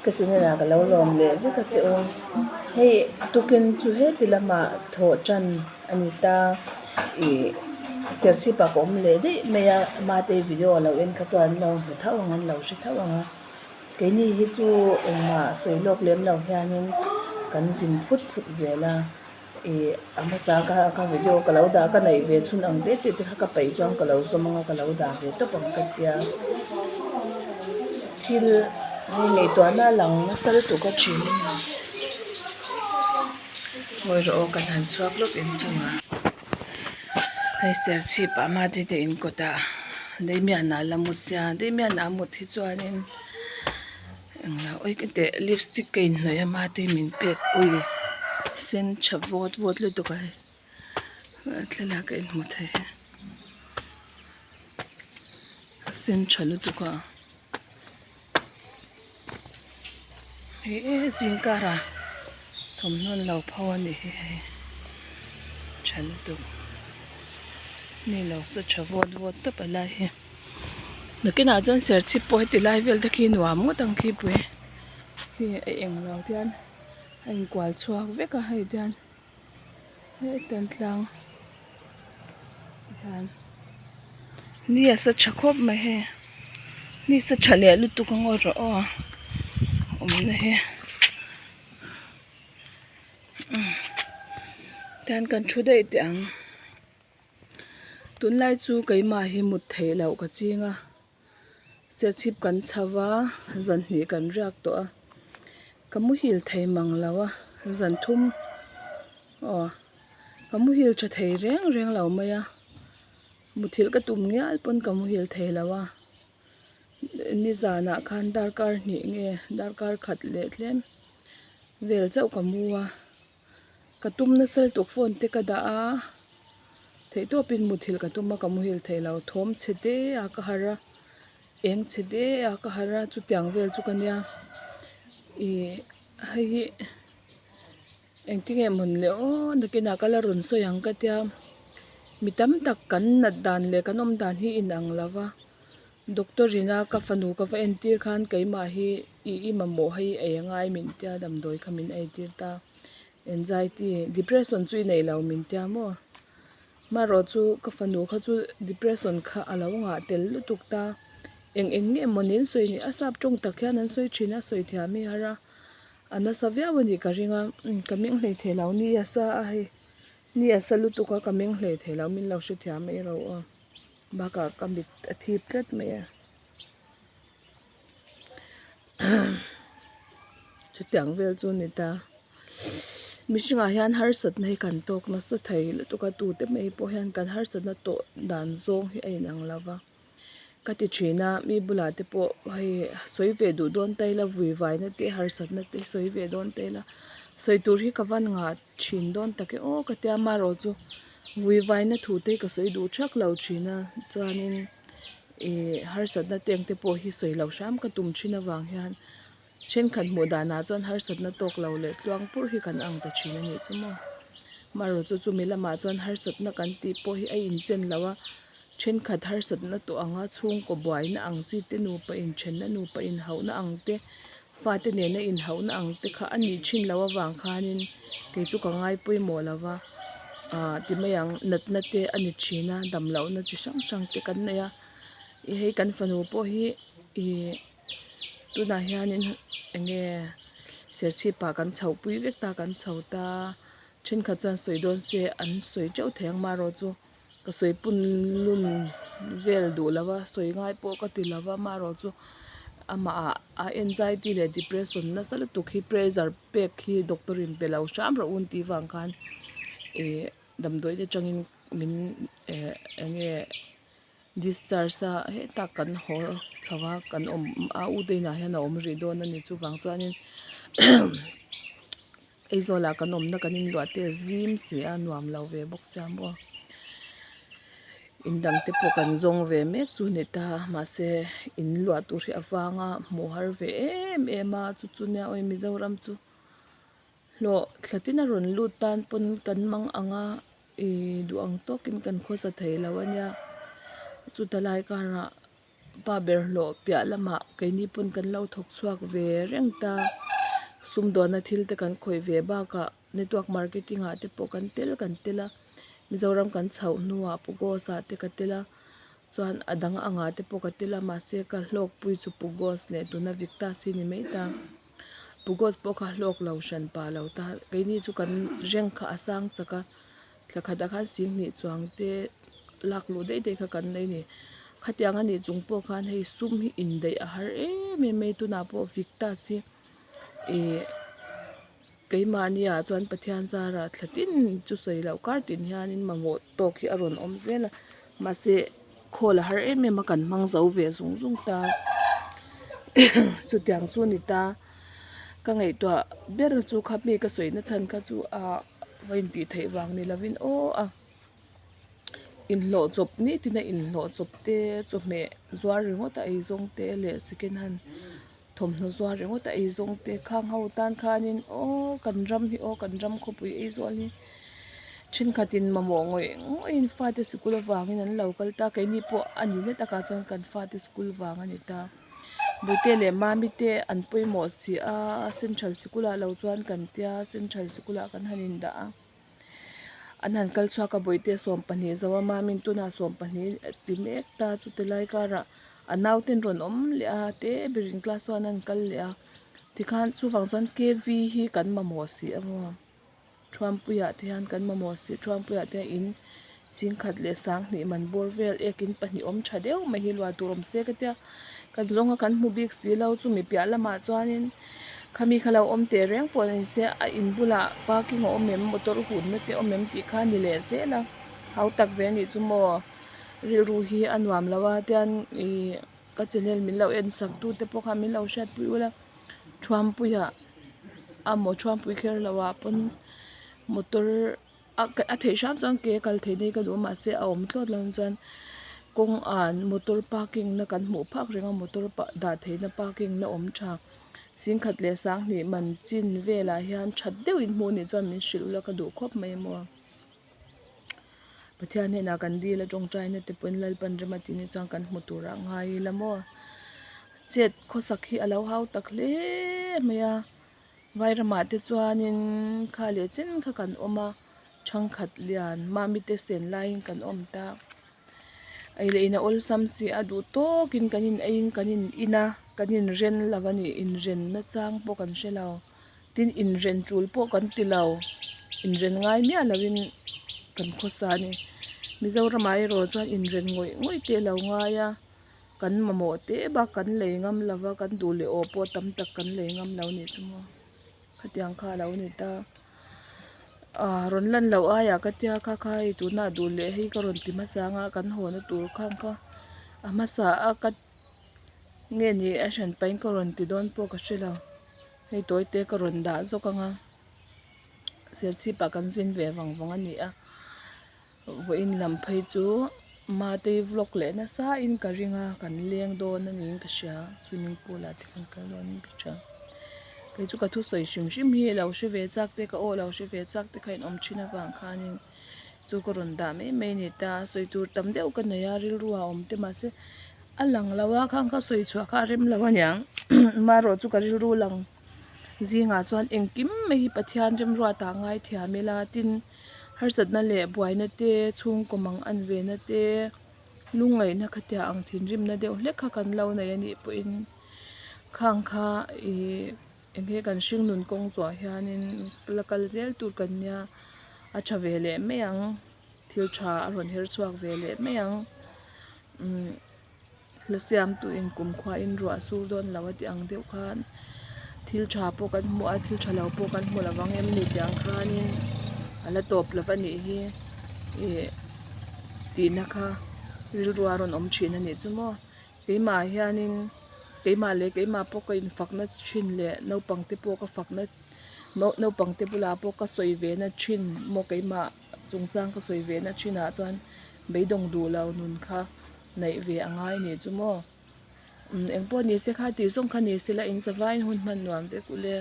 Ka channel ah ka lo lawm leh vek a che u. Hei tukin chu heti lamah thawh tan a ni ta. Ih serchhip ah ka awm leh daih mai a mate video a lo en kha chuan an lo hmu thauh ang a an lo hre thauh ang a. Keini hi chu engmah sawi lawk lem lo hianin kan zin phut phut zel a. Ih a hmasa ka ka video ka lo dah ka neih ve chhun ang te te te kha ka peih chuan ka lo zawm anga ka lo dah ve tawp ang ka tia thil hei ngaihtuahna a lang nasa lutuk a thin a ni ngawi rawh aw kan han chhuak lawk inchungah hei serchhip ah mahni te in kawtah Damian a la mu sia Damian a mut hi chuanin. Englo oi ka teh lipstick ka inhnawih a mate min pek ui sen tha vawt vawt lutuk a hei thlalak a inhmu thei a a sen tha lutuk a hei e zingkar ah thawmhnaw an lo pho a nih hi hei tha lutuk mi lo sa tha vawt vawt tawp a lai hi. Nakinah chuan serchhip pawh heti lai vel te khi nuam ngawt ang khi pui khi a eng lo tian a inkual chhuak vek a hei tian hetiang tlang hian ni a sa tha khawp mai hei ni sa tha leh lutuk ang aw rawh aw awmna hi tian kan thu daih teh ang. Tunlai chu keimah hi mut theih loh ka ching a chechhip kan chho va zan hnih kan riak tawh a ka muhil thei mang lo a zan thum aw ka muhil tha thei reng reng lo mai a muthilh ka tum ngial pawn ka muhil thei lo a nizanah khan darkar hnih nge darkar khat leh tlem vel chauh ka mu a. Ka tum nasa lutuk phone te ka dah a theihtawpin muthilh ka tum a ka muhil theih loh thawm chhe te a ka harh a eng chhe te a ka harh a chutiang vel chu ka nia ih hei hi engtin nge mawn le aw nakinah ka la rawn sawi ang ka tia mi tam tak kan nat dan leh kan awm dan hi inang lo va. Doctor ina ka fanu ka va entir khan keimah hi ih i mamawh hei ei angai min tia damdawi kha min ei tir ta anxiety depression chu i nei lo min tia maw marawh chu ka fanu kha chu depression kha a lo ngah tel lutuk ta eng eng nge maw nen sawi ni a sap tawng tak hian an sawi thin a sawi thiam hi har a a nasa viau a nih ka ring a ka meng hlei thei lo ni a sa a hei ni a sa lutuk a ka meng hlei thei lo min lo hrethiam mai ro aw. Bakah ka mit a thip tlat mai a chutiang vel chu a ni ta mihringah hian harsatna hi kan tawk nasa thei lutuk a tute mai pawh hian kan harsatna tawh dan zawng hi a inang lo va ka ti thin a mi bulah te pawh hei sawi ve duh dawn ta ila vui vaina te harsatna te sawi ve dawn ta ila sawi tur hi ka van ngah thin dawn tak e aw ka tia amaherawh chu vui vaina thu te hi ka sawi duh thak lo thin a chuanin ih harsatna te ang te pawh hi sawi loh hram ka tum thin avang hian thenkhat hmuh danah chuan harsatna tawk lo leh tluang pur hi kan ang ta thin a nih chu maw amaherawh chu chumi lamah chuan harsatna kan tih pawh hi a inchen lo a thenkhat harsatna tawh anga chhungkaw buaina ang chi te nupa inthenna nupa inhauhna ang te. Fate nena inhauhna ang te kha a nih thin loh avang khanin kei chu ka ngai pawimawh lo va ah ti mai ang natna te a ni thin a dam lohna chi hrang hrang te kan nei a ih hei kan fanu pawh hi ih tunah hianin eng nge serchhip ah kan chhoh pui vek ta kan chho ta thenkhat chuan sawi dawn se an sawi teuh thei ang marawh chu. Ka sawi pun lun vel duh lo va sawi ngai pawh ka ti lo va amaherawh chu amah ah a anxiety leh depression nasa lutuk hi pressure pek hi doctor in pe lo hram rawh u an tih vang khan ih damdawi te atangin min eh eng nge discharge a hetah kan haw chho a kan awm a u te inah hian a awm rih dawn a ni chuvang chuanin Aizawlah kan awmna kan inluah te a zim si a nuam lo ve bawk sia maw in dang te pawh kan zawng ve mek chu ni ta mahse in luah tur hi a vanga hmuh har ve em em a chu chu nia awi Mizoram chu hlawh thla tin a rawn lut tan pawn kan mang ang a ih duh ang tawkin kan khawsa thei lo a nia chuta lai karah. Pa ber hlawh piah lamah keini pawn kan lo thawk chhuak ve reng ta. Sumdawnna thil te kan khawih ve bakah network marketing ah te pawh kan tel kan tel a. Mizoram kan chhoh hnuah Pugos ah te ka tel a chuan a dang angah te pawh ka tel a mahse ka hlawkpui chu Pugos leh tuna Victas hi ni mai ta. Pugos pawh kha hlawk lo hran pah lo ta keini chu kan reng kha a sang chak a thla khatah khan singhnih chuang te lak luh daih daih kha kan nei a ni. Khatiang a nih chung pawh khan hei sum hi indaih a har em em mai tunah pawh Victas hi ih Keimahniah chuan Pathian zarah thla tin chu sawi loh kar tin hianin mamawh tawk hi a rawn awm zel a, mahse khawl a har em em a kan hmang zo ve zung zung ta chutiang chu a ni ta ka ngaihtuah ber chu kha mi ka sawi na chhan kha chu ah va intih theih vang ni lovin aw a inhlawh chawp nitin a inhlawh chawp te chawhmeh zuar ringawt a eizawng te leh second hand. Thawmhnaw zuar ringawt a ei zawng te khang ho tan khanin aw kan ram hi aw kan ram khawpui ei zual hi thenkhatin mamawh ngawih ngawihin fate sikul avangin an lo kal ta keini pawh a ni na takah chuan kan fate sikul vang a ni ta Bawihte leh Mami te an pawimawh si a central sikulah lo chuan kan tia central sikulah kan han indah a. An han kal chhuak a bawihte 12 zo a mamin tunah 12 a ti mek ta chuti lai karah a naute an rawn awm leh a te berin class one an kal leh a tikhan chuvang chuan K V hi kan mamawh si a maw Thuampuiah te hian kan mamawh si Thuampuiah te hian in chingkhat leh sanghnih man bawr vel ek in pahnih awm tha deuh mai hi luah tur awm se ka tia kan zawnga kan hmu bik si lo chumi piah lamah chuanin khami kha lo awm teh reng pawh ni se a in bulah parking a awm em motor hunna te awm em tih kha a ni leh zel a hau tak ve anih chu maw rilru hi a nuam lo a tian ihh ka channel min lo en sak tu te pawh kha min lo hriatpui ula Thuampuiah a maw Thuampui kher lo ah pawn motor. A theih hram chuan ke a kal theih daih ka duh a mahse a awm thlawt lo chuan kawng an motor parking na kan hmuh phak reng a motor dah theih na parking na awm tha singkhat leh sanghnih man chin velah hian that deuhin hmuh anih chuan min hrilh ula ka duh khawp mai a maw Pathian hnenah kan dil a tawngtai na te pawhin Lalpan rem a tih ni chuan kan hmu turah ngai ila maw chet khawsak hi a lo hau tak hle mai a. Vairamah te chuanin kha leh chen kha kan awm a thangkhat lian mami te sen laiin kan awm ta ei leh in a awlsam si a duh tawkin kan in eiin kan in in a kan in ren lo a ni inren na chang pawh kan hre lo tin inren tul pawh kan ti lo inren ngai miah lovin kan khawsa a ni Mizoramah erawh chuan inren ngawih ngawih te a lo ngai a. Kan mamawh teh bak kan lei ngam lo va, kan duh leh aw pawh tam tak kan lei ngam lo nih chu maw. Khatiang kha a lo ni ta. Aaa rawn lan loh aiah ka tia kha kha hei tunah duh leh hei ka rawn ti hmasa anga kan haw na tur khang kha a hmasa a ka nge ni a hran pahin ka rawn ti dawn pawh ka hre lo. Hei tawi te ka rawn dah zawk anga serchhip ah kan zin ve vang vang a ni a. Vawiin lam phei chu Matei vlog leh nasa in ka ring a kan leng dawn a niin ka hria swimming pool ah te kan kal dawn in ka hria kei chu ka thusawi hrim hrim hi lo hre ve chak te ka aw lo hre ve chak te kha in awm thin avang khanin chu ka rawn dah mai mai a ni ta sawi tur tam deuh ka nei a rilru ah awm te mahse a lang lo a khang kha sawi chhuah kha a rem lo aniang marawh chu ka rilru lang zingah chuan engkim mai hi Pathian remruatah ngaithiam ila tin. Harsatna leh buaina te, chhungkaw mang an vena te, lungngaihna khatia ang thinrimna deuh hlek kha kan lo nei a nih pawhin khang kha ih eng nge kan hringnun kawng chhuah hianin la kal zel tur kan nia a tha ve leh mai ang thil tha a rawn her chhuak ve leh mai ang umm. Hla siamtuin kumkhuain ruah sur dawn lo a tih ang deuh khan thil tha pawh kan hmu a thil tha lo pawh kan hmu lovang em ni tih ang khanin a la tawp lo a nih hi ih tihna kha rilru a rawn awm thin a nih chu maw keimah hianin keimah leh keimah pawh ka infakna thin leh naupang te pawh ka fakna naupang te bulah pawh ka sawi ve na thin maw keimah chungchang ka sawi ve na thinah chuan beidawng duh lo nun kha. Neih ve a ngai nih chu maw? Umm engpawh ni se kha tih zawng kha ni se la in zavaiin hun hman nuam vek ule.